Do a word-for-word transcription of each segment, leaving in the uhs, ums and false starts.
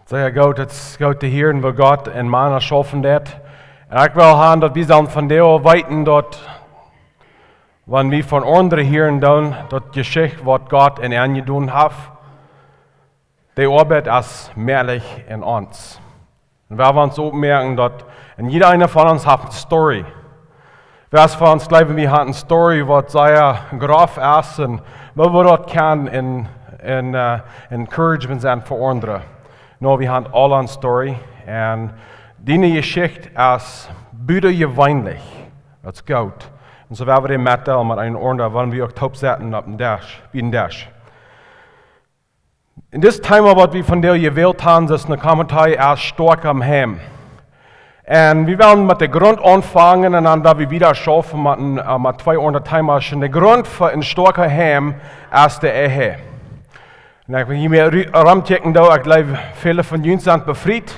Sea goot, et es goot to hieren, woo Gott en Mana schaufen deit. Un ekj well haben, daut wie dan von dee weeten, daut, wan wie von aundre hieren, dan daut Jeschicht, waut Gott en an jedonen haft, dee Oabeit es mäajlich en ons. Un wie haben ons opjemoakt, daut en jieda eena von ons haft eene Story. Wäa von ons jleewen, wie haben eene Story, waut sea groff es un woo wie daut kjennen en, en, äh, encouragement sennen fa aundre. No, wie haben aule eene Story. Un diene Jeschicht es butajeweenlich. Daut es goot. Un soo woa wie dee metdeelen met eenaunda, wan wie uk toop setten opp dän Desch, bie dän Desch. En dit Thema, waut wie vondoag jewält haben, es een Kommentar aus Stoakja em Heim. Un wie wellen met dän Grunt aunfangen un dan woa wie wieda schaufen met een, äh, met twee aundre Themas. Un de Grunt fa een stoakjet Heim es de Ehe. Un ekj well hia mea ru-, romkjikjen, doa, ekj jleew, väle von junt sent befriet.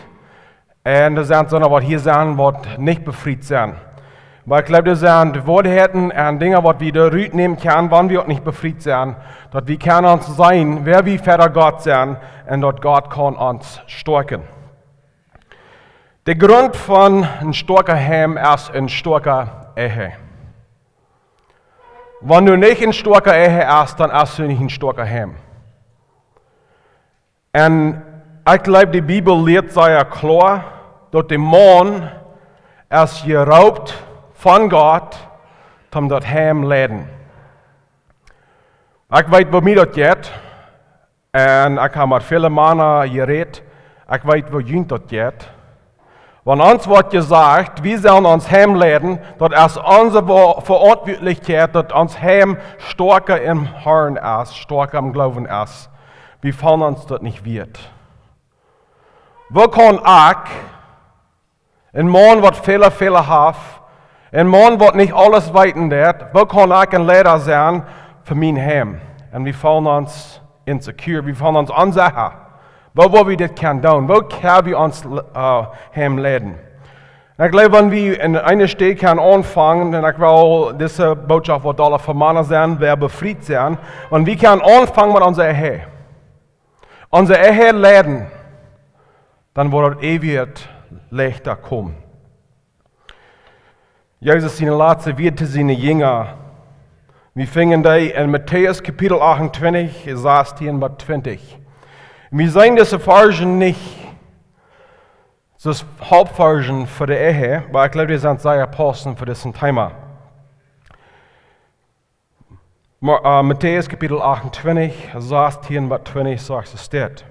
Un doa sent soone, waut hia sent, waut nich befriet sent. Oba ekj jleew, doa sent Woarheiten un Dinja, waut wie doa rutnämen kjennen, wan wie uk nich befriet sent, daut wie kjennen ons seenen, wäa wie ver Gott sent, un daut Gott kaun ons stoakjen. De Grunt von een stoakjet Heim es een stoakje Ehe. Wan du nich een stoakje Ehe hast, dan hast du nich een stoakjet Heim. Un ekj jleew, de Bibel lieet sea kloa, daut de Maun es jeroopt von Gott, om daut Heim leiden. Ekj weet, woo mie daut jeit. Un ekj hab met väle Mana jerät. Ekj weet, woo junt daut jeit. Wan ons woat jesajcht, wie sellen ons Heim leiden, daut es onse Wo-, Verantwortlichkeit, daut ons Heim stoakja em Harn es, stoakja em Gloowen es. Wie fellen ons daut nich wieet? Woo kaun ekj, een Maun, waut väle Fäla haft, een Maun, waut nich aules weeten deit, woo kaun ekj een Leida sennen fa mien Heim? Un wie fellen ons insecure, wie fellen ons onsecha. Woo woa wie dit kjennen doonen? Woo kjenn wie ons, äh, Heim leiden? Un ekj jleew, wan wie en eene Städ kjennen aunfangen, un ekj well dise Botschaft, waut aule fa Mana sent, wäa befriet sent, wan wie kjennen aunfangen met onse Ehe. Onse Ehe leiden, dan woat daut eewje Läwen komen. Jesus siene latste Wieed to siene Jinja. Wie finjen dee en Matäus Kapitel achtuntwintich, sastieen bat twintich. Wie seenen dise Varschen nich, daut es Hauptvarschen fa de Ehe, oba ekj jleew, dee sent sea passend fa dit Thema. Ma-, äh, Matäus Kapitel achtuntwintich, sastieen bat twintich sajcht et dit.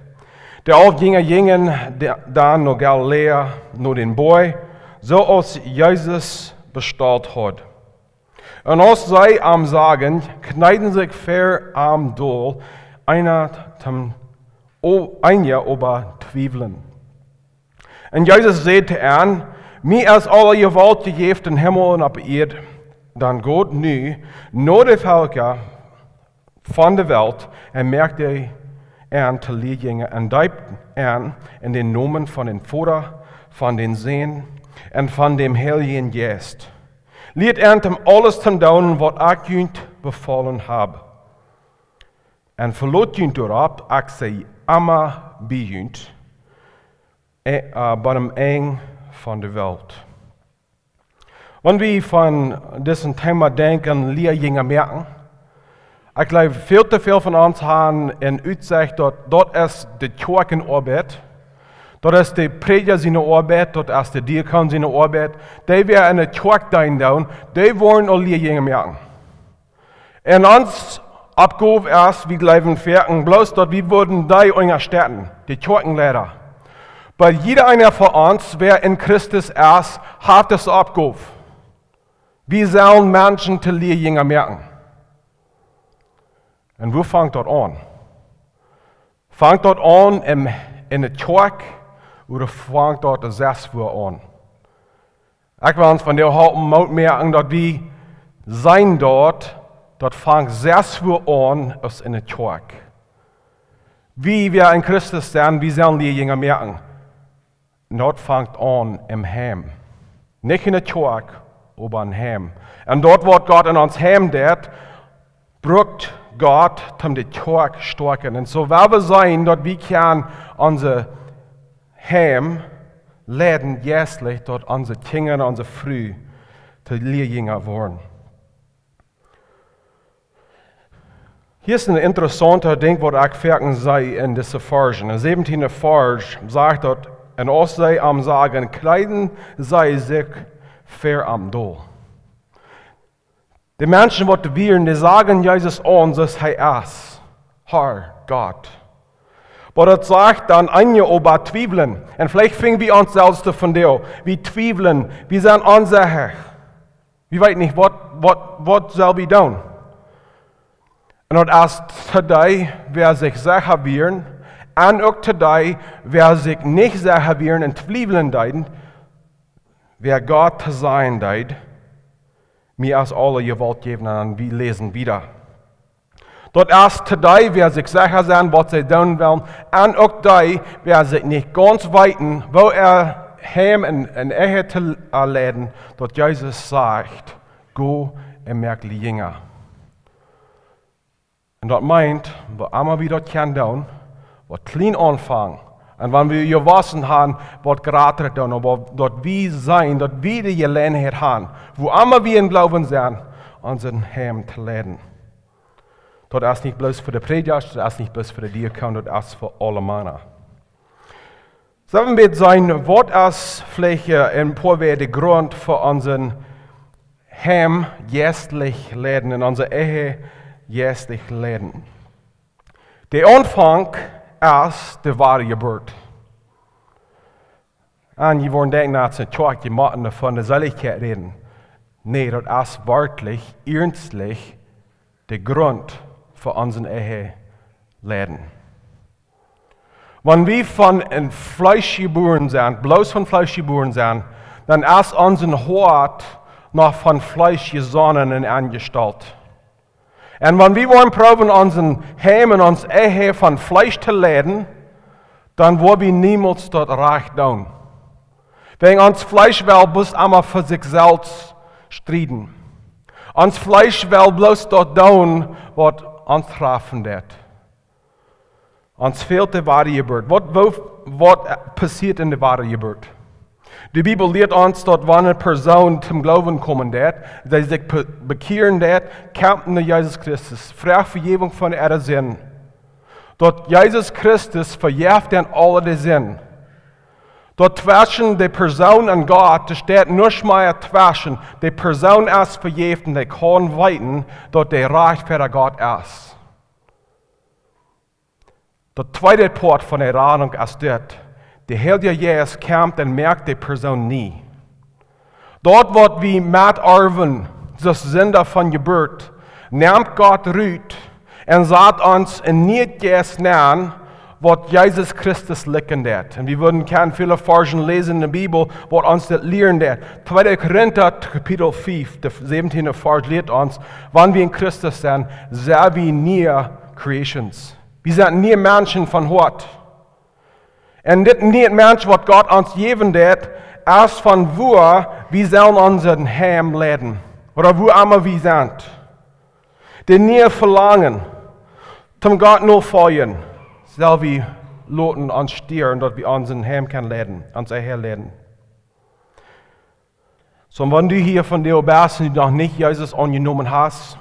De alf Jinja jinjen de-, dan no Galiläa, no dän Boajch, soo aus Jesus bestalt haud. Un aus see am sagen, kjneeden sikj ver am dol, eena toom, o-, eenje oba twiewlen. Un Jesus säd to an: Mie es aule Jewault jejäft em Himmel un opp Ieed. Dan got nu no de Velkja von de Welt un moakt an to Lieejinja un deept an en dän Nomen von dän Voda, von dän Sän un von dän Heiljen Jeist. Lieet an om aules to doonen, waut ekj junt befolen hab. Un velot junt doaropp, ekj sie emma bie junt, äh, äh, bat em Enj von de Welt. Wan wie von dit Thema denkjen, Lieejinja moaken, ekj jleew, väl to väl von ons haben eene Utsecht, daut, daut es de Kjoakjenoabeit, daut es de Prädja siene Oabeit, daut es de Diakon siene Oabeit, dee wie en de Kjoakj deenen doonen, dee woaren aul Lieejinja moaken. Un ons Oppgow es, wie jleewen, foaken bloos, daut wie wudden dee unjastetten, de Kjoakjenleida. Oba jieda eena von ons, wäa en Christus es, haft dise Oppgow. Wie sellen Menschen to Lieejinja moaken. Un wua fangt daut aun? Fangt daut aun en, en de Kjoakj, ooda fangt daut sest wua aun? Ekj well ons vondoag halpen Moot moaken, daut wie seenen daut, daut fangt sest wua aun aus en de Kjoakj. Wie, wäa en Christus sent, wie sellen Lieejinja moaken. Un daut fangt aun em Heim. Nich en de Kjoakj, oba em Heim. Un daut, waut Gott en ons Heim deit, brukt Gott, om de Kjoakj stoakjen. Un soo woa wie seenen, daut wie kjennen onse Heim leiden jeistlich, daut onse Kjinja un onse Fru to Lieejinja woaren. Hia es een interessauntet Dinkj, waut ekj foaken see en dise Varschen. Em säwentieenden Varsch sajcht daut: "Un aus see am sagen, kjleeden see sikj ver am dol." De Menschen, waut doa wieren, dee sagen Jesus aun, soo aus hee es, Herr Gott. Oba daut sajcht dan eenje oba twiewlen. Un veleicht finj wie ons selfst doa vondoag. Wie twiewlen, wie sent onsecha. Wie weeten nich, waut, waut, waut sell wie doonen? Un daut es to dee, wäa sikj secha wieren, un uk to dee, wäa sikj nich secha wieren un twiewlen deeden, wäa Gott to sajen deed: "Mie es aule Jewault jejäft", un wie läsen wieda. Daut es to dee, wäa sikj secha sent, waut see doonen wellen, un uk dee, wäa sikj nich gaunz weeten, woo äa Heim un, un Ehe to, äh, leiden, daut Jesus sajcht: "Go un moak Lieejinja." Un daut meent, woo emma wie daut kjennen doonen, waut kjlien aunfangen. Un wan wie jewossen haben, waut jrata doonen, oba daut wie seenen, daut wie de Jeläajenheit haben, woo emma wie em Gloowen sent, onsen Heim to leiden. Daut es nich bloos fa de Prädja, daut es nich bloos fa de Diakon, daut es fa aule Mana. Soo, wie seenen, waut es veleicht, äh, een poa Wäaj de Grunt fa onsen Heim jeistlich leiden un onse Ehe jeistlich leiden. De Aunfank es de Wadajeburt. Un jie woaren denkjen, daut es een Tjoakj, jie motten von de Seelichkjeit räden. Nä, daut es werkjlich, iernstlich, de Grunt fa onsen Ehe leiden. Wan wie von een Fleesch jebuaren sent, bloos von Fleesch jebuaren sent, dan es onsen Hoat noch von Fleesch jesonnen un aunjestalt. Un wan wie woaren proowen, onsen Heim un ons Ehe von Fleesch to leiden, dan woa wie niemols daut rajcht doonen. Wäajen ons Fleesch well bloos emma fa sikj selfst strieden. Ons Fleesch well bloos daut doonen, waut ons trafen deit. Ons fält de Wadajeburt. Waut, woo, waut, äh, passieet en de Wadajeburt? De Bibel lieet ons, daut wan eene Persoon toom Gloowen komen deit, dee sikj be-, bekjieren deit, kjemt no Jesus Christus, froagt Vejäwunk von äare Sind, daut Jesus Christus vejeft an aule de Sind. Daut tweschen de Persoon un Gott, doa steit nuscht mea tweschen. De Persoon es vejäft un dee kaun weeten, daut dee rajcht ver Gott es. Daut tweede Poat von de Radunk es dit: De Heilje Jeist kjemt un moakt de Persoon nie. Daut, waut wie met arwen, soo aus Sinda von Jeburt, nemt Gott rut un sat ons een nieet Jeist nenn, waut Jesus Christus likjen deit. Un wie wudden kjennen väle Varschen läsen en de Bibel, waut ons daut lieren deit. Tweede Korinta Kapitel fief, de säwentieende Varsch lieet ons, wan wie en Christus sent, sent wie niee Creations. Wie sent niee Menschen von Hoat. Un dit niee Mensch, waut Gott ons jäwen deit, es von woo wie sellen onsen Heim leiden. Ooda woo emma wie sent. De niee Velangen, toom Gott nofoljen, sell wie loten ons stieren, daut wie onsen Heim kjennen leiden, ons Ehe leiden. Soo, wan du hia vondoag best un du noch nich Jesus aunjenomen hast,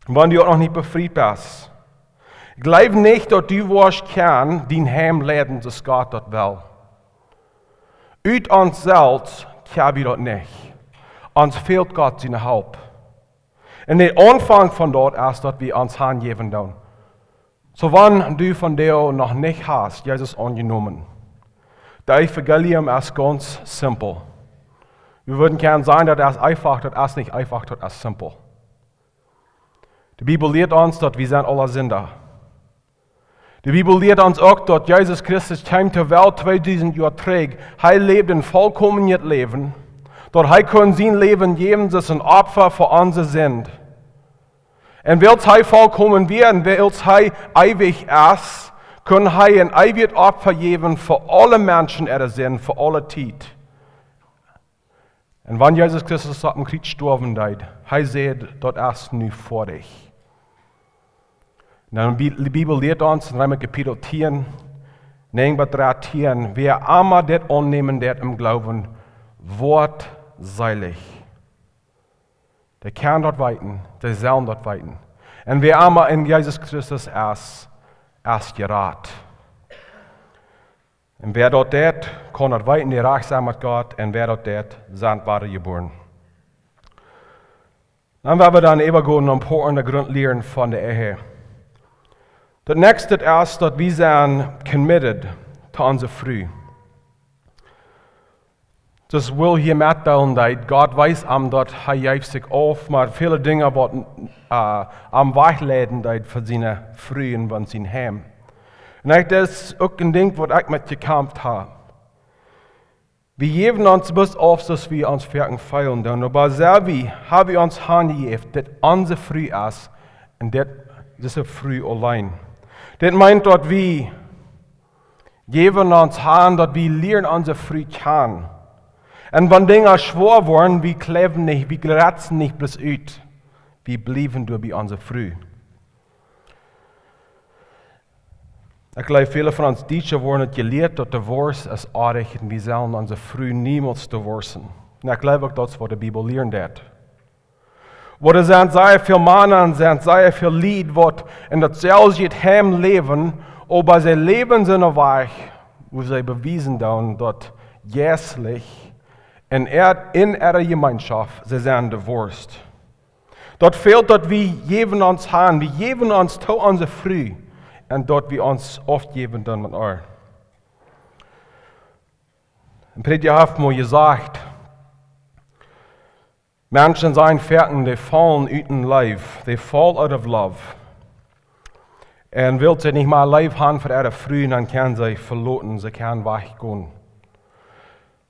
wan du uk noch nich befriet best, jleew nich, daut du woascht kjennen dien Heim leiden, soo aus Gott daut well. Ut ons selfst kjenn wie daut nich. Ons fält Gott siene Help. Un de Aunfank von daut es, daut wie ons hanjäwen doonen. Soo, wan du vondoag noch nich hast Jesus aunjenomen, daut Evangelium es gaunz simpel. Wie wudden kjennen sajen, daut es eefach, daut es nich eefach, daut es simpel. De Bibel lieet ons, daut wie sent aule Sinda. De Bibel lieet ons uk, daut Jesus Christus kjeem to Welt tweedusent Joa trigj. Hee läwd een volkomenet Läwen. Daut hee kunn sien Läwen jäwen aus een Opfa fa onse Sind. Un wiels hee volkomen wia un wiels hee eewich es, kunn hee een eewjet Opfa jäwen fa aule Menschen äare Sind, fa aule Tiet. Un wan Jesus Christus opp een Kjriez stoawen deed, hee säd: "Daut es nu foadich." Un dan Bi-, de Bibel lieet ons en Reema Kapitel tieen, Näajen bat dartieen: Wäa emma dit aunnämen deit em Gloowen, woat seelich. Dee kjennen daut weeten, dee sellen daut weeten. Un wäa emma en Jesus Christus es, es jerat. Un wäa daut deit, kaun daut weeten, dee rajcht sent met Gott, un wäa daut deit, sent wada jebuaren. Dan woa wie dan äwagonen no een poa aundre Grundlieren von de Ehe. Daut näakjste es, daut wie sent committed to onse Fru. Daut well hia metdeelen, daut Gott wees am, daut hee jeef sikj auf, mau väle Dinja waut äh, am wajchleiden deed von siene Fru un von sien Heim. Un ekj, daut es uk een Dinkj waut ekj met jekjamft hab. Wie jäwen ons bloos auf, soo aus wie ons foaken feelen doonen. Oba soo aus wie, ha wie ons hanjejäft, daut onse Fru es un daut dise Fru auleen. Dit meent, daut wie jäwen ons han, daut wie lieren onse Fru kjanen. Un wan Dinja schwoa woaren, wie kjleewen nich, wie grenzen nich bloos ut. Wie bliewen doa bie onse Fru. Ekj jleew, väle von ons Dietsche woaren daut jelieet, daut Divorce es oajch un wie sellen onse Fru niemols divorcen. Un ekj jleew uk, daut es waut de Bibel lieren deit. Oba doa sent sea väl Mana un sent sea väl Lied, waut en daut selwje Heim läwen, oba see läwen soo wajch, wua see bewiesen doonen, daut jeistlich en äa, en äare Jemeenschoft, see sent divorced. Daut fält, daut wie jäwen ons han, wie jäwen ons to onse Fru, un daut wie ons oft jäwen dan met äa. Een Prädja haft mol jesajcht: Menschen sent foaken, dee faulen ut de Leew, they fall out of love. Un wiels see nich mea Leew han fa äare Fru, dan kjennen see veloten, see kjennen wajchgonen.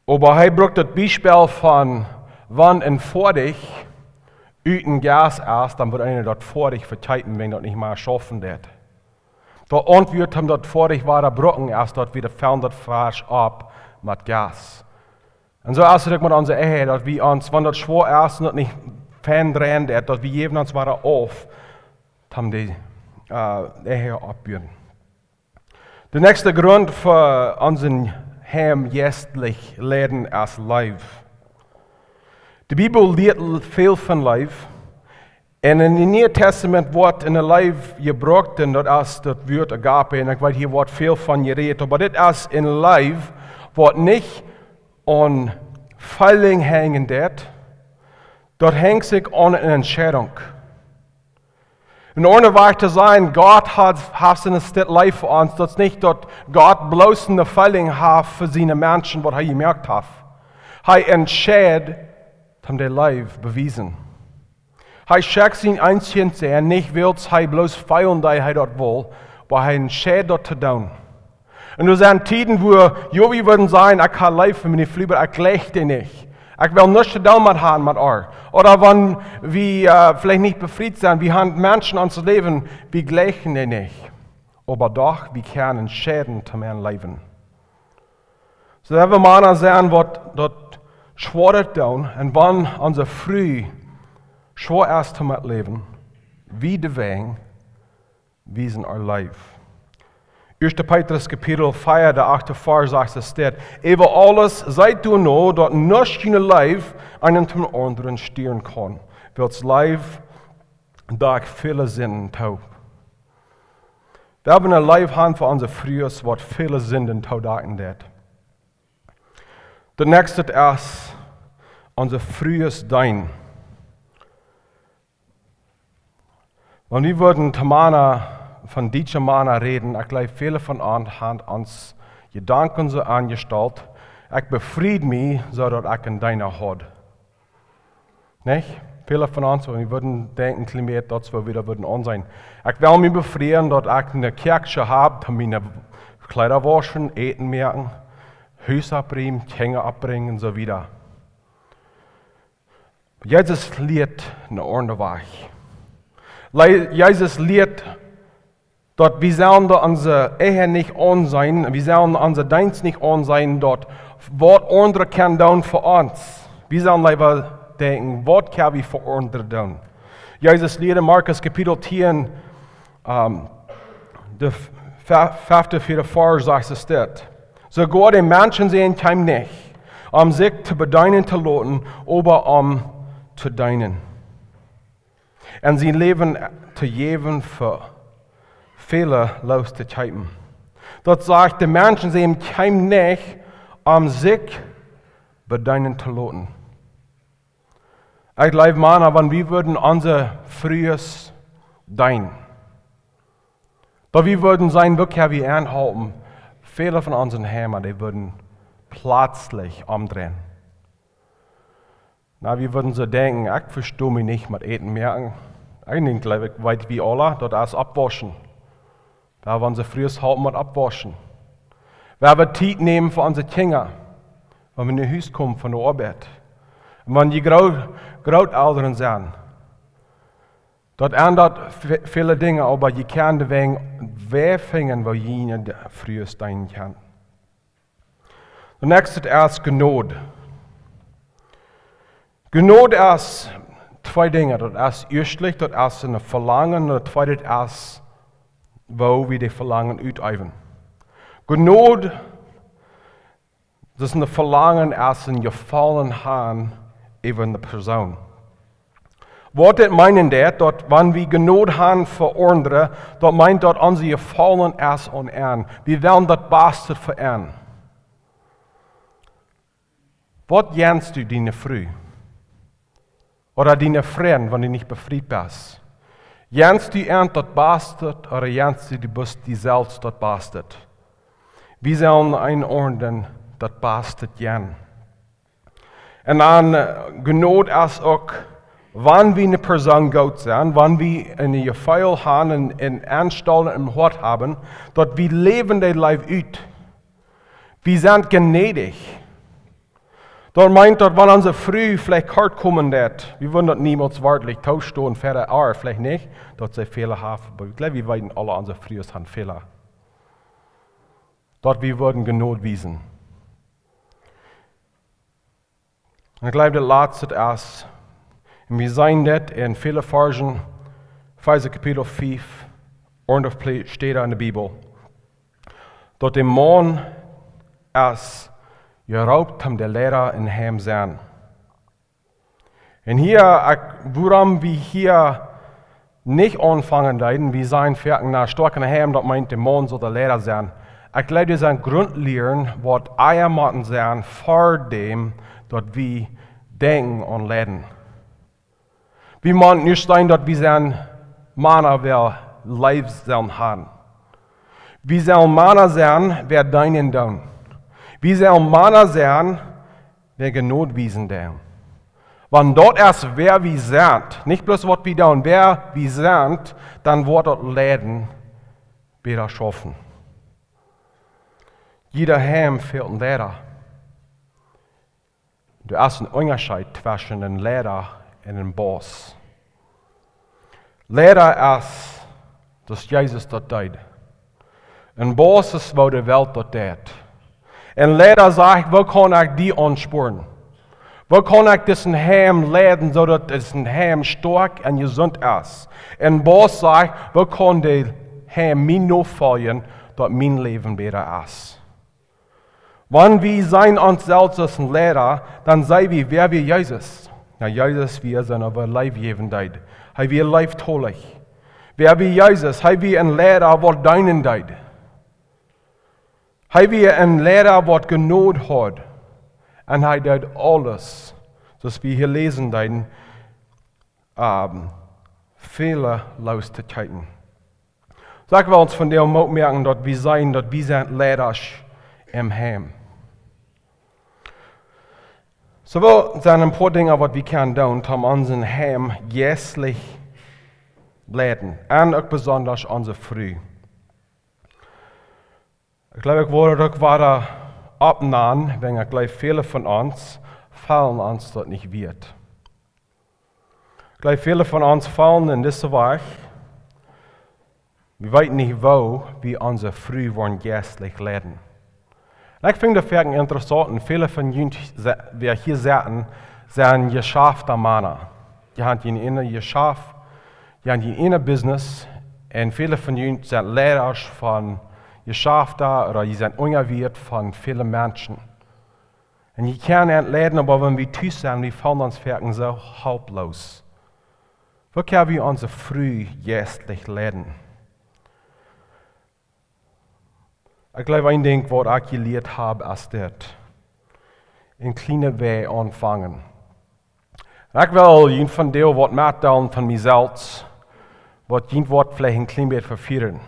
Oba hee brukt daut Biespel von, wan een Foatich uten Gas es, dan woat eena daut Foatich vekjeepen, wan daut nich mea schaufen deit. Daut Auntwuat, om daut Foatich wada brucken, es daut wie daut fellen daut fresch opp met Gas. Un soo es daut uk met onse Ehe, daut wie ons, wan daut schwoa es un daut nich fein dreien deit, daut wie jäwen ons wada auf, om de äh, Ehe oppbuen. De näakjste Grunt fa onsen Heim jeistlich leiden es Leew. De Bibel lieet väl von Leew. Un en daut Niee Tastament woat en de Leew jebrukt, un daut es daut Wuat Agape. Un ekj weet, hia woat väl von jerät, oba dit es een Leew, waut nich aun Feeling henjen deit. Daut henjt sikj aun eene Entscheidunk. Een aundra Wajch to sajen, Gott haft, haft een Stekj Leew fa ons. Daut es nich, daut Gott bloos een Feeling haft fa siene Menschen, waut hee jemoakt haft. Hee entscheit, om de Leew bewiesen. Hee schekjt sienen eensjen Sän, nich wiels hee bloos feelen deed, hee daut wull, oba hee entscheit daut to doonen. Un doa sent Tieden, wua, jo, wie wudden sajen: Ekj ha Leew fa miene Fru, oba ekj jleich dee nich. Ekj well nuscht to doonen met han, met äa. Ooda wan wie äh, veleicht nich befriet sent, wie han Menschen en ons Läwen, wie jleichen dee nich. Oba doch, wie kjennen entscheiden, to mea leewen. Soo, wan wie Mana sent, waut daut schwoa doonen, un wan onse Fru schwoa es to metläwen, wie doawäajen wiesen äa Leew. Ieeschte Petrus Kapitel vea, de achte Varsch sajcht, daut steit: Äwa aules seet doano, daut nuscht june Leew eena dän aundren stieren kaun, wiels Leew dakjt väle Sinden too. Wie haben eene Leew han fa onse Frues, waut väle Sinden toodakjen deit. Daut näakjste es, onse Frues deenen. Wan wie wudden to Mana, von dietsche Mana räden, ekj jleew, väle von ons han ons Jedanken soo aunjestalt: Ekj befried mie, soo daut ekj een Deena haud. Nich? Väle von ons, wan wie wudden denkjen, kjlien bät, daut es, woo wie daut wudden aunseenen. Ekj well mie befrieen, daut ekj een Kjäakjsche hab, to miene Kjleeda wauschen, Äten moaken, Hus oppriemen, Kjinja oppbrinjen, un soo wieda. Jesus lieet een aundren Wajch. Le-, Jesus lieet, daut wie sellen doa onse Ehe nich aunseenen, wie sellen onse Deenst nich aunseenen, daut waut aundre kjennen doonen fa ons. Wie sellen leewa denkjen, waut kjenn wie fa aundre doonen? Jesus lieet en Markus Kapitel tieen, ähm, de f-, Fefte, vieede Varsch sajcht et dit: Soogoa de Menschensän kjeem nich, om sikj to bedeenen to loten, oba om to deenen. Un sien Läwen to jäwen fa väle loos to kjeepen. Daut sajcht, de Menschensän kjeem nich, om sikj bedeenen to loten. Ekj jleew, Mana, wan wie wudden onse Frues deenen, daut wie wudden seenen, woo kjenn wie aunhoolen, väle von onse Heime, dee wudden pletslich omdreien. Na, wie wudden soo denkjen: Ekj vesto mie nich met Äten moaken. Eent jleew ekj, weet wie aula, daut es oppwauschen. Wie wudden onse Frues halpen met oppwauschen. Wie wudden Tiet nämen fa onse Kjinja, wan wie no Hus komen von de Oabeit. Un wan jie Groo-, Grootelren sent, daut endat ve-, väle Dinja, oba jie kjennen wäajen Wäaj finjen, woo jie june Frues deenen kjennen. De näakjste es Jnod. Jnod es twee Dinja. Daut es ieeschtlich, daut es een Velangen, un daut tweede es, woo wie daut Velangen uteewen. Jnod, daut es een Velangen, es een Jefaulen han äwa eene Persoon. Waut dit meenen deit, daut wan wie Jnod han fa aundre, daut meent, daut onse Jefaulen es aun an. Wie wellen daut Baste fa an. Waut janst du diene Fru? Ooda diene Frind, wan du nich befriet best? Janst du an daut Baste, ooda janst du, du best die selfst daut Baste? Wie sellen eenen aundren daut Baste jäwen. Un dan, äh, Jnod es uk, wan wie eene Persoon goot sent, wan wie een Jefeel han un, un Aunstalen em Hoat haben, daut wie läwen de Leew ut. Wie sent jnädich. Daut meent, daut wan onse Fru veleicht hart komen deit, wie wudden daut niemols werkjlich toostonen, ver de Ehe veleicht nich, daut see Fäla haft, oba ekj jleew, wie weeten aula, onse Frues han Fäla. Daut wie wudden Jnod wiesen. Un ekj jleew, daut latste es, un wie seenen daut en väle Varschen, Efeesa Kapitel fief, un opp Ple-, Städen en de Bibel, daut de Maun es jeroopt, om de Leida em Heim sennen. Un hia, ekj, wuarom wie hia nich aunfangen deeden, wie seenen foaken, na, stoakja Heim, daut meent, de Maun saul de Leida sennen. Ekj jleew, dit sent Grundlieren, waut wie motten seenen, ver däm daut wie denkjen aun leiden. Wie motten nich seenen, daut wie sent Mana, waut Leew sellen han. Wie sellen Mana sennen, waut deenen doonen. Wie sellen Mana sennen, waut Jnod wiesen doonen. Wan daut es, wäa wie sent, nich bloos waut wie doonen, wäa wie sent, dan woat daut Leiden wada schaufen. Jieda Heim fält een Leida. Doa es een Unjascheet tweschen een Leida un een Boss. Leida es, daut Jesus daut deed. Een Boss es, woo de Welt daut deit. Un Leida sajcht: Woo kaun ekj die aunspornen? Woo kaun ekj disen Heim leiden, soo daut disen Heim stoakj un jesunt es? Un Boss sajcht: Woo kaun de Heim mie nofoljen, daut mien Läwen bäta es? Wan wie seenen ons selfst aus een Leida, dan seenen wie, wäa wia Jesus? Na, Jesus wia eena, waut Leew jäwen deed. Hee wia leeftolich. Wäa wia Jesus? Hee wia een Leida, waut deenen deed. Hee wia een Leida, waut Jnod haud. Un hee deed aules, soo aus wie hia läsen deeden, ähm, väle loos to kjeepen. Soo ekj well ons vondoag Moot moaken, daut wie seenen, daut wie sent Leidasch em Heim. Soo, waut sent een poa Dinja, waut wie kjennen doonen, om onsen Heim jeistlich leiden, un uk besonda onse Fru? Ekj jleew, ekj wull daut uk wada oppnanen, wiels ekj jleew, väle von ons feelen ons daut nich wieet. Ekj jleew, väle von ons feelen en dise Wäakj, wie weeten nich, woo wie onse Fru wellen jeistlich leiden. Un ekj finj daut werkjlich interessaunt, un väle von junt, se-, waut hia setten, sent jeschafte Mana. Jie haben een Jeschauft, jie haben een Business, un väle von junt sent Leidasch von Jeschafta ooda jie sent unjawieet von väle Menschen. Un jie kjennen an leiden, oba wan wie tus sent, wie feelen ons foaken soo helploos. Woo kjenn wie onse Fru jeistlich leiden? Ekj jleew, een Dinkj waut ekj jelieet hab, es dit: en kjliene Wäaj aunfangen. Un ekj well junt vondoag waut metdeelen von mie selfst, waut junt woat veleicht en kjlien bät vefrieren.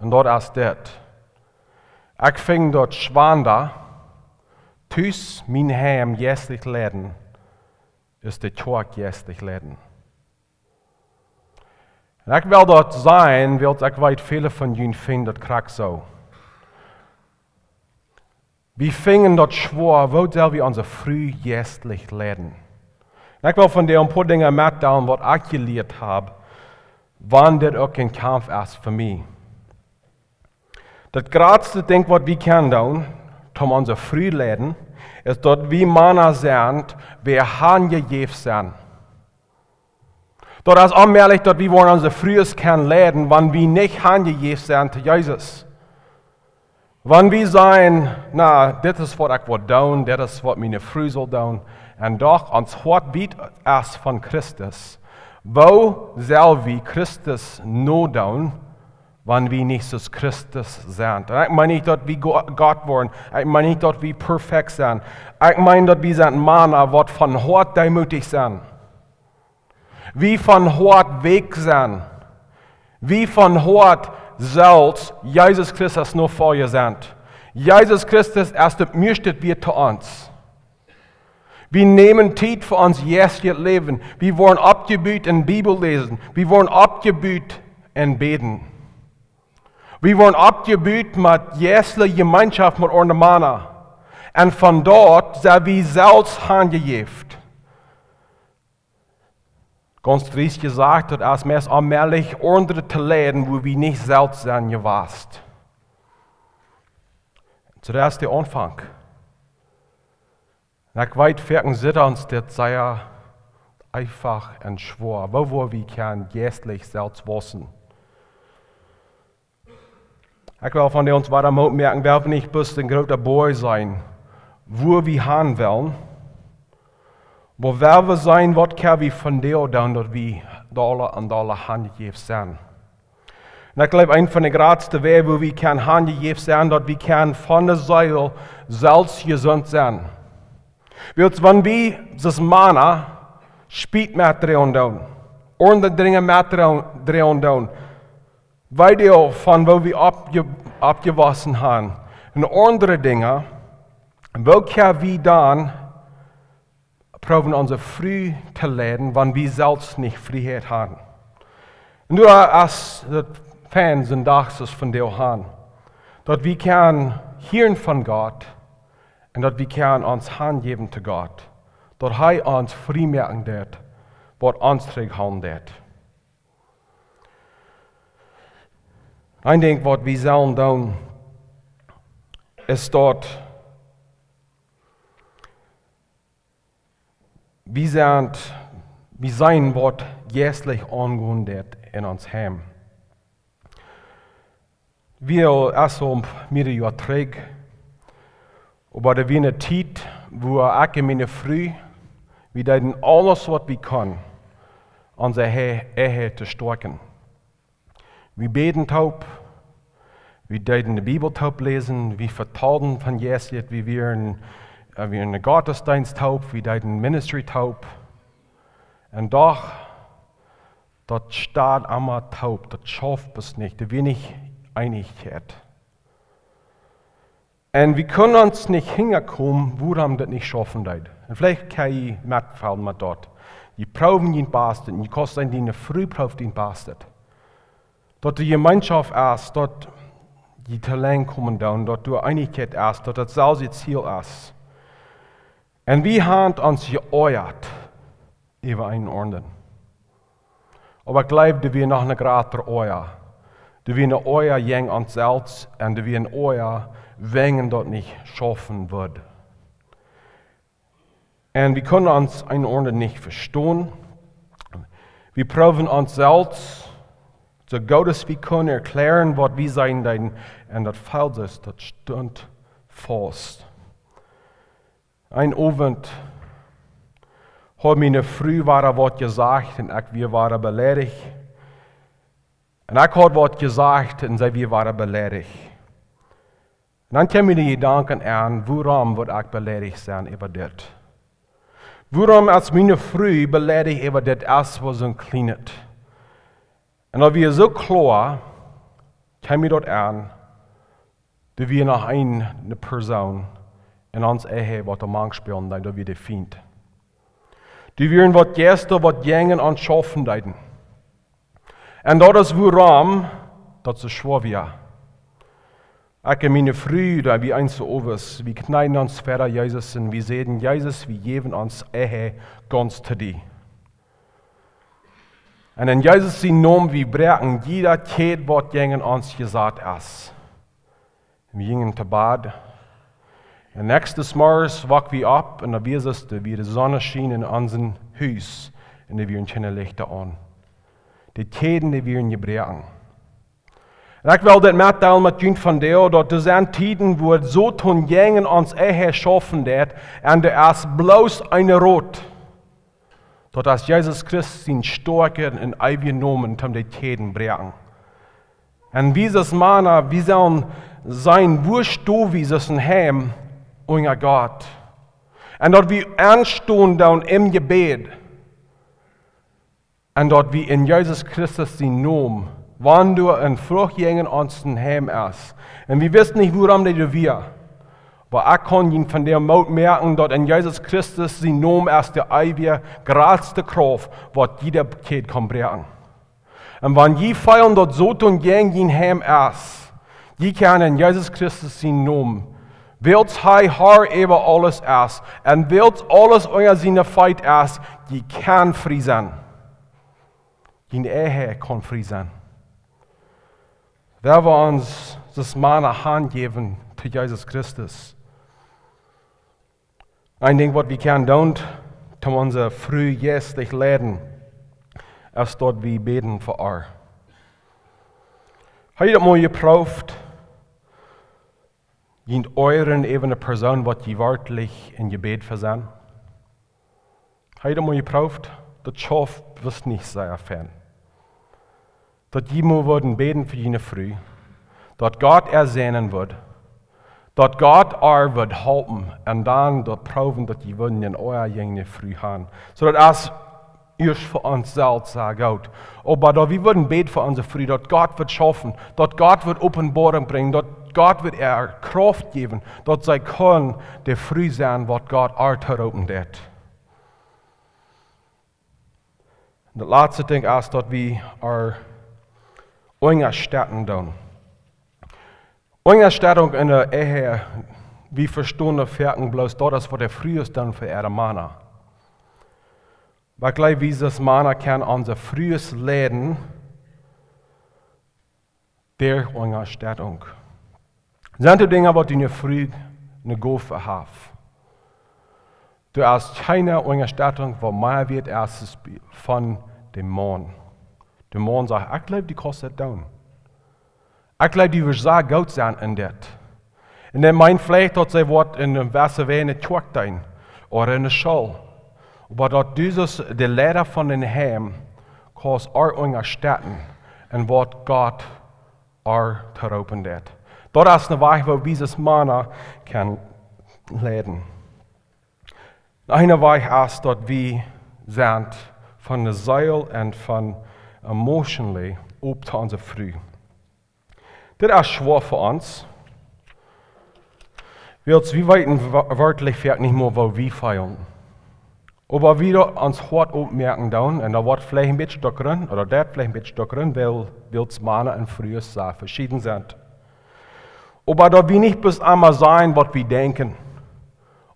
Un daut es dit: Ekj finj daut schwanda, tus mien Heim jeistlich leiden, es de Kjoakj jeistlich leiden. Un ekj well daut sajen, wiels ekj weet, väle von junt finjen daut krakjt soo. Wie finjen daut schwoa, woo sell wie onse Fru jeistlich leiden? Un ekj well vondoag en poa Dinja metdeelen, waut ekj jelieet hab, wan dit uk en Kaumf es fa mie. Daut jratste Dinkj, waut wie kjennen doonen, om onse Fru leiden, es daut wie Mana sent, waut hanjejäft sent. Daut es onmäajlich, daut wie woaren onse Frues kjennen leiden, wan wie nich hanjejäft sent to Jesus. Wan wie sajen: "Na, dit es waut ekj well doonen, dit es waut miene Fru saul doonen," un doch ons Hoat wiet es von Christus, woo sell wie Christus nodoonen, wan wie nich soo aus Christus sent? Un ekj meen nich, daut wie Go-, Gott woaren. Ekj meen nich, daut wie perfekt sent. Ekj meen, daut wie sent Mana, waut von Hoat deemootich sent. Wie von Hoat weekj sent. Wie von Hoat selfst Jesus Christus Nofolja sent. Jesus Christus es daut mieeschte wieet to ons. Wie nämen Tiet fa ons jeistlichet Läwen. Wie woaren oppjebut en Bibel läsen. Wie woaren oppjebut en bäden. Wie woaren oppjebut met jeistliche Jemeenschoft met aundre Mana. Un von doa sent wie selfst hanjejäft. Gaunz dreist jesajcht, daut es meist onmäajlich, aundre to leiden, wua wie nich selfst sent jewast. Soo, daut es de Aunfank. Un ekj weet, foaken sitt ons dit sea eefach un schwoa. Woo woa wie kjennen jeistlich selfst wausen? Ekj well von dee ons wada Moot moaken, wie woaren nich bloos een groota Boy sennen, wua wie han wellen, oba wie woaren seenen, waut kjenn wie vondoag doonen, daut wie dolla un dolla hanjejäft sent. Un ekj jleew, een von de jratste Wäaj, wua wie kjennen hanjejäft sennen, daut wie kjennen von de Seel selfst jesunt sennen. Wiels wan wie, soo aus Mana, Spiet met droagen doonen, aundre Dinja met droagen doonen, weet wie von wua wie oppje-, oppjewossen sent. Un aundre Dinja, woo kjenn wie dan proowen onse Fru to leiden, wan wie selfst nich Frieheit haben? Un doa es daut fein, soon Dach aus vondoag han, daut wie kjennen hieren von Gott un daut wie kjennen ons hanjäwen to Gott, daut hee ons frie moaken deit, waut ons trigjhoolen deit. Een Dinkj, waut wie sellen doonen, es daut wie sent, wie seenen, waut jeistlich aungonen deit en ons Heim. Wie es aul mierere Joa trigj, oba doa wia eene Tiet, wua ekj un miene Fru, wie deeden aules, waut wie kunnen, onse Ehe, Ehe to stoakjen. Wie bäden toop, wie deeden de Bibel toop läsen, wie vetalden von Jesus, wie wieren, äh, wie wieren en Gottesdeenst toop, wie deeden Ministry toop. Un doch, daut steit emma toop, daut schauft bloos nich, doa wia nich Eenichkjeit. Un wie kunnen ons nich hinjakomen, wuarom daut nich schaufen deed. Un veleicht kjenn jie metfeelen met daut. Jie proowen jun Bastet, un jie kjennen seenen, diene Fru proowt äa Bastet. Daut de Jemeenschoft es, daut jie toop komen doonen, daut doa Eenichkjeit es, daut daut selwje Ziel es. Un wie haben ons jeoajat äwa eenen aundren. Oba ekj jleew, doa wia noch eene jratre Oaja. Doa wia eene Oaja jäajen ons selfst un doa wia eene Oaja, wäajen daut nich schaufen wudd. Un wie kunnen ons eenen aundren nich vestonen. Wie proowen ons selfst Soo goot aus wie kunnen erkjlären, waut wie seenen deeden, un daut feelt soo, daut stunt faust. Een Owent haud miene Fru wada waut jesajcht un ekj wia wada beleidicht. Un ekj haud waut jesajcht un see wia wada beleidicht. Un dan kjeemen mie de Jedanken aun, wuarom wudd ekj beleidicht sennen äwa dit? Wuarom es miene Fru beleidicht äwa dit, es wia soon kjlienet? Un daut wia soo kloa, kjeem mie daut aun, daut wia noch eene, eene Persoon en ons Ehe, waut doa mank spelen deed, daut wia de Fient. Doa wieren waut Jeista, waut jäajen ons schaufen deeden. Un daut es wuarom daut soo schwoa wia. Ekj un miene Fru, daut wia eent Owes, wie kjneeden ons ver Jesus un wie säden: Jesus, wie jäwen ons Ehe gaunz to die. Un en Jesus sienen Nomen, wie bräakjen jieda Kjäd, waut jäajen ons jesat es. Un wie jinjen to Bad. Un näakjsten Morjes woakten wie opp un dan wia et, wia de Sonneschien en ons Hus. Un doa wieren kjeene Lichta aun. De Kjäden, dee wieren jebroaken. Un ekj well dit metdeelen met junt vondoag, daut doa sent Tieden, wua Soton jäajen ons Ehe schaufen deit, un doa es bloos een Rot. Daut es Jesus Christus sien stoakja un eewja Nomen, om de Kjäden bräakjen. Un wie aus Mana, wie sellen seenen, wua stonen wie aus een Heim unja Gott. Un daut wie aunstonen doonen em Jebäd. Un daut wie en Jesus Christus sienen Nomen, wan doa eene Frucht jäajen ons em Heim es. Un wie weeten nich, wuarom dee doa wia. Oba ekj kaun junt vondoag Moot moaken, daut en Jesus Christus sienen Nomen es de eewje, jratste Krauft, waut jieda Kjäd kaun bräakjen. Un wan jie feelen, daut Soton jäajen jun Heim es, jie kjennen en Jesus Christus sienen Nomen, wiels hee Herr äwa aules es, un wiels aules unja siene Feet es, jie kjennen frie sennen. Jun Ehe kaun frie sennen. Wan wie ons aus Mana hanjäwen to Jesus Christus. Een Dinkj, waut wie kjennen doonen, om onse Fru jeistlich leiden, es daut wie bäden fa äa. Hab jie daut mol jeprooft, junt oajren äwa eene Persoon, waut jie werkjlich em Jebäd fa sent? Hab jie daut mol jeprooft? Daut schauft bloos nich sea fein. Daut jie mol wudden bäden fa june Fru, daut Gott äa säajnen wudd, daut Gott äa wudd halpen, un dan daut proowen, daut jie wudden een Oaja jäajen june Fru haben. Soo daut es ieescht fa ons selfst sea goot. Oba daut wie wudden bäden fa onse Fru, daut Gott wudd schaufen, daut Gott wudd Openboarunk brinjen, daut Gott wudd äa Krauft jäwen, daut see kunn de Fru sennen, waut Gott äa toropen deed. Daut latste Dinkj es, daut wie äa unjastetten doonen. Unjastettunk en de Ehe, wie vestonen foaken bloos, daut es, waut de Frues doonen fa äare Mana. Oba ekj jleew, wie aus Mana kjennen onse Frues leiden derch Unjastettunk. Sent doa Dinja, waut june Fru eene Gow haft? Doa es kjeene Unjastettunk, waut mea wieet es, es von dän Maun. De Maun sajcht: "Ekj jleew, du kaust daut doonen. Ekj jleew, du woascht sea goot sennen en dit." Un daut meent veleicht, daut see woat en eene jewesse Wies enne Kjoakj deenen ooda en de School. Oba daut du aus de Leida von dän Heim kaust äa unjastetten en waut Gott äa toropen deed. Daut es een Wajch, woo wie aus Mana kjennen leiden. Een Wajch es, daut wie sent von de Seel un von emotionally op to onse Fru. Dit es schwoa fa ons. Wiels wie weeten wa-, werkjlich foaken nich mea, woo wie feelen. Oba wie daut ons Hoat opmoaken doonen, un daut woat veleicht een bät stoakren, ooda daut veleicht een bät stoakren, wiels, wiels Mana un Frues sea veschieden sent. Oba daut wie nich bloos emma sajen, waut wie denkjen,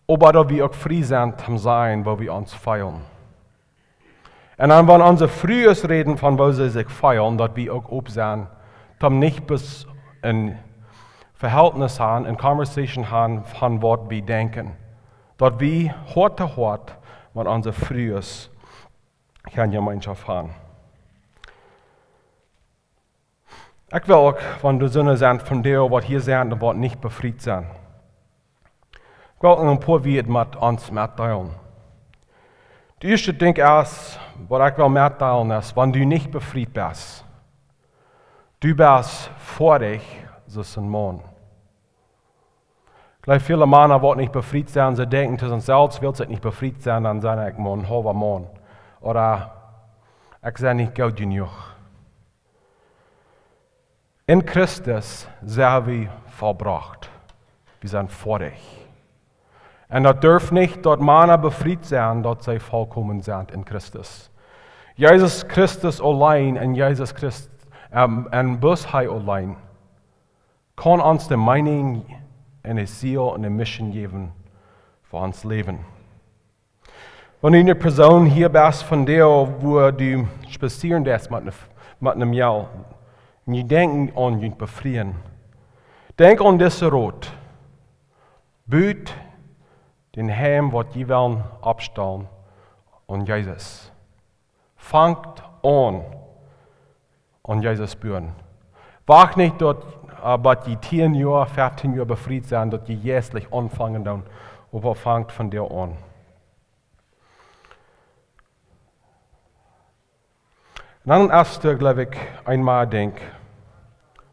oba daut wie uk frie sent, om sajen, woo wie ons feelen. Un dan, wan onse Frues räden von, woo see sikj feelen, daut wie uk op sent, om nich bloos een Vehältnis haben, eene Conversation haben von waut wie denkjen. Daut wie Hoat to Hoat met onse Frues kjennen Jemeenschoft haben. Ekj well uk, wan doa soone sent von dee, waut hia sent un waut nich befriet sent, ekj well een poa Wieed met ons metdeelen. De ieeschte Dinkj es, waut ekj well metdeelen, es, wan du nich befriet best, du best foadich soo aus een Maun. Ekj jleew, väle Mana, waut nich befriet sent, see denkjen to sikj selfst: "Wiels ekj nich befriet sie, dan sie ekj mau een haulwa Maun. Ooda ekj sie nich goot jenuach." En Christus sent wie vollbrocht. Wie sent foadich. Un daut derf nich, daut Mana befriet sent, daut see vollkomen sent en Christus. Jesus Christus auleen un Jesus Christ, ähm, un bloos hee auleen kaun ons de Meeninj un de Ziel un de Mission jäwen fa ons Läwen. Wan du eene Persoon hia best, von dee, wua du spazieren deist met eene, met eene Mejal, un jie denkjen aun junt befrieen, denkj aun disen Rot: But dän Heim, waut jie wellen oppstalen, aun Jesus. Fangt aun, aun Jesus buen. Wacht nich daut, äh, bat jie tieen Joa, feftieen Joa befriet sent, daut jie jeistlich aunfangen doonen, oba fangt von doa aun. Un dan es doa, jleew ekj, een Dinkj,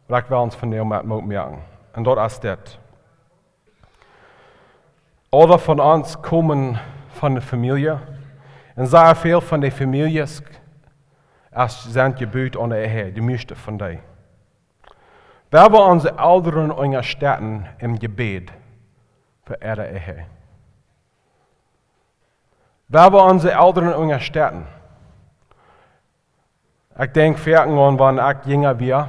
waut ekj well ons vondoag met Moot moaken. Un daut es dit. Aule von ons komen von de Famielje. Un sea väl von de Famieljes es, sent jebut aun de Ehe, de mieeschte von dee. Wie wellen onse Elren unjastetten em Jebäd fa äare Ehe. Wie wellen onse Elren unjastetten. Ekj denkj foaken aun, wan ekj jinja wia,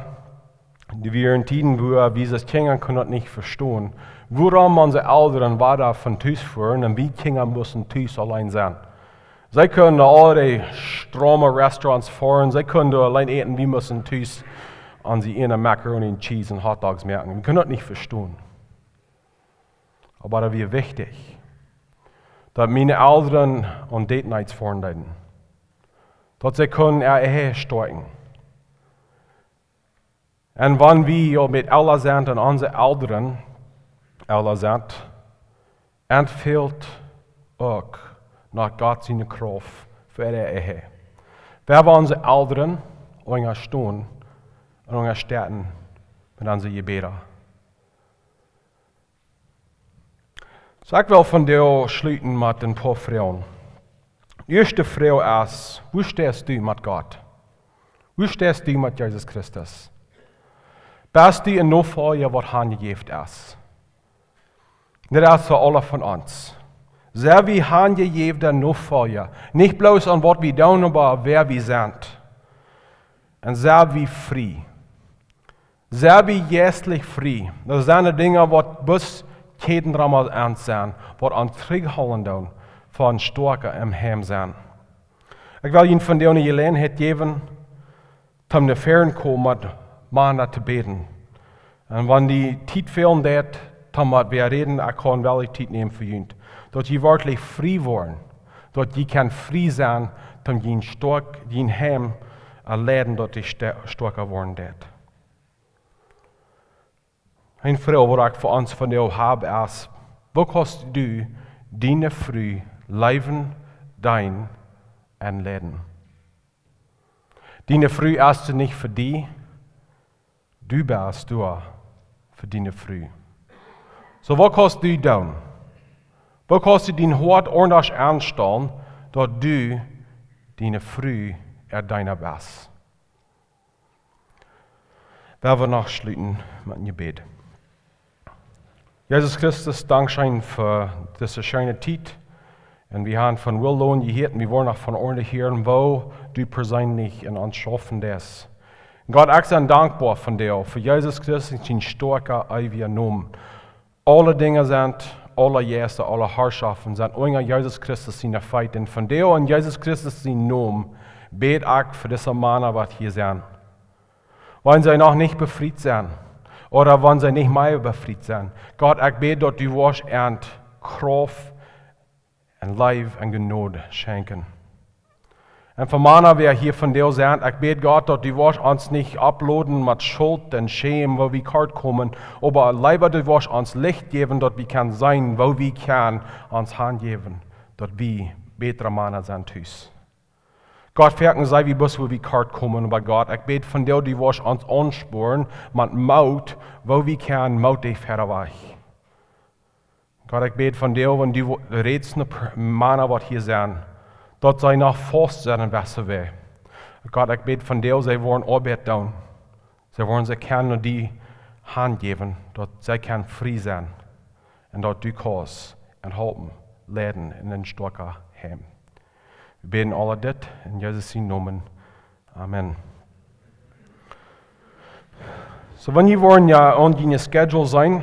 doa wieren Tieden, wua wie aus Kjinja kunnen daut nich vestonen, wuarom onse Elren wieren von Tus fuaren un wie Kjinja musten tus auleen sennen. See kunnen aul de strome Restaurants foaren, see kunnen auleen äten, wie musten tus onse ieejne Macaroni and Cheese un Hotdogs moaken. Wie kunnen daut nich vestonen. Oba daut wia wichtich, daut miene Elren aun Date Nights foaren deeden, daut see kunnen äare Ehe stoakjen. Un wan wie uk met elra sent un onse Elren elra sent, dan fält uk no Gott siene Krauft fa äare Ehe. Wie wellen onse Elren unjastetten un unjastetten met onse Jebäda. Soo, ekj well vondoag schluten met een poa Froagen. De ieeschte Froag es: Wua steist du met Gott? Wua steist du met Jesus Christus? Best du een Nofolja, waut hanjejäft es? Daut es fa aule von ons. Sent wie hanjejäwne Nofolja? Nich bloos aun waut wie doonen, oba wäa wie sent. Un sent wie frie? Sent wie jeistlich frie? Daut sent de Dinja, waut bloos Kjäden rom ons sent, waut ons trigjhoolen doonen von stoakja em Heim sennen. Ekj well junt vondoag eene Jeläajenheit jäwen, toom no väaren komen met Mana to bäden. Un wan de Tiet fälen deit, toom met wäa räden, ekj kaun woll Tiet nämen fa junt. Daut jie werkjlich frie woaren, daut jie kjennen frie sennen, toom jun stoakj, jun Heim, äh, leiden, daut dee sto-, stoakja woaren deit. Een Froag, waut ekj fa ons vondoag hab, es: Woo kaust du diene Fru leewen, deenen un leiden? Diene Fru es nich fa die, du best doa fa diene Fru. Soo, waut kaust du doonen? Woo kaust du dien Hoat aundasch aunstalen, daut du diene Fru äa Deena best? Wie wellen noch schluten met een Jebäd. Jesus Christus, dankscheen fa dise scheene Tiet. Un wie haben von Will Lowen jehieet un wie woaren noch von Orne hieren, woo du perseenlich en ons schaufen deist. Gott, ekj sie dankboa vondoag fa Jesus Christus, sien stoakja, eewja Nomen. Aule Dinja sent, aule Jeista, aule Harschoften sent unja Jesus Christus siene Feet. Un vondoag en Jesus Christus sienen Nomen bäd ekj fa dise Mana, waut hia sent, wan see noch nich befriet sent, ooda wan see nich mea befriet sent. Gott, ekj bäd, daut du woascht an Krauft un Leew un Jnod schenkjen. Un fa Mana, wäa hia vondoag sent, ekj bäd Gott, daut du woascht ons nich opploden met Schult un Schäm, woo wie kort komen, oba leewa du woascht ons Licht jäwen, daut wie kjennen seenen, woo wie kjennen ons hanjäwen, daut wie bätre Mana sent tus. Gott, foaken sent wie bloos, woo wie kort komen, oba Gott, ekj bäd vondoag, du woascht ons aunsporen met Moot, woo wie kjennen Moot dee verwoagen. Gott, ekj bäd vondoag, wan du wo-, rätst no Mana, waut hia sent, daut see noch faust sent un wessen, woo. Gott, ekj bäd vondoag, see woaren Oabeit doonen. See woaren sikj kjennen no die hanjäwen, daut see kjennen frie sennen. Un daut du kaust an halpen, leiden un stoakja moaken. Wie bäden aul dit en Jesus sienen Nomen. Amen. So, wan jie woaren jo aun june Schedule seenen,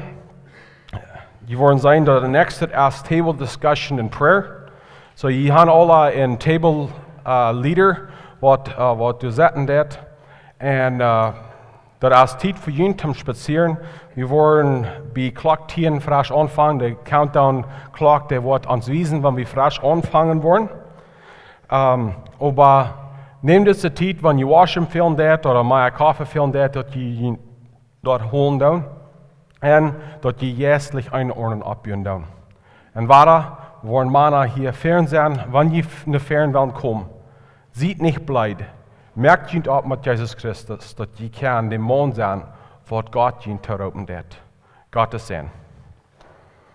jie woaren seenen, daut de näakjste es Table Discussion and Prayer. So, jie haben aule een Table, äh, Leader, waut, äh, waut doa setten deit. Un, äh, daut es Tiet fa junt toom spazieren. Wie woaren bie Klock tieen fresch aunfangen. De Countdown Clock, dee woat ons wiesen, wan wie fresch aunfangen woaren. Ähm, oba nämt dise Tiet, wan jie Washroom fälen deit ooda mea Koffe fälen deit, daut jie junt doa holen doonen. Un daut jie jeistlich eene Ordnunk oppbuen doonen. Un wada woaren Mana hia ver sennen, wan jie f-, no ver wellen komen. Siet nich bleed. Moakt junt opp met Jesus Christus, daut jie kjennen de Maun sennen, waut Gott junt toroopen deit. Gott sien Säajen.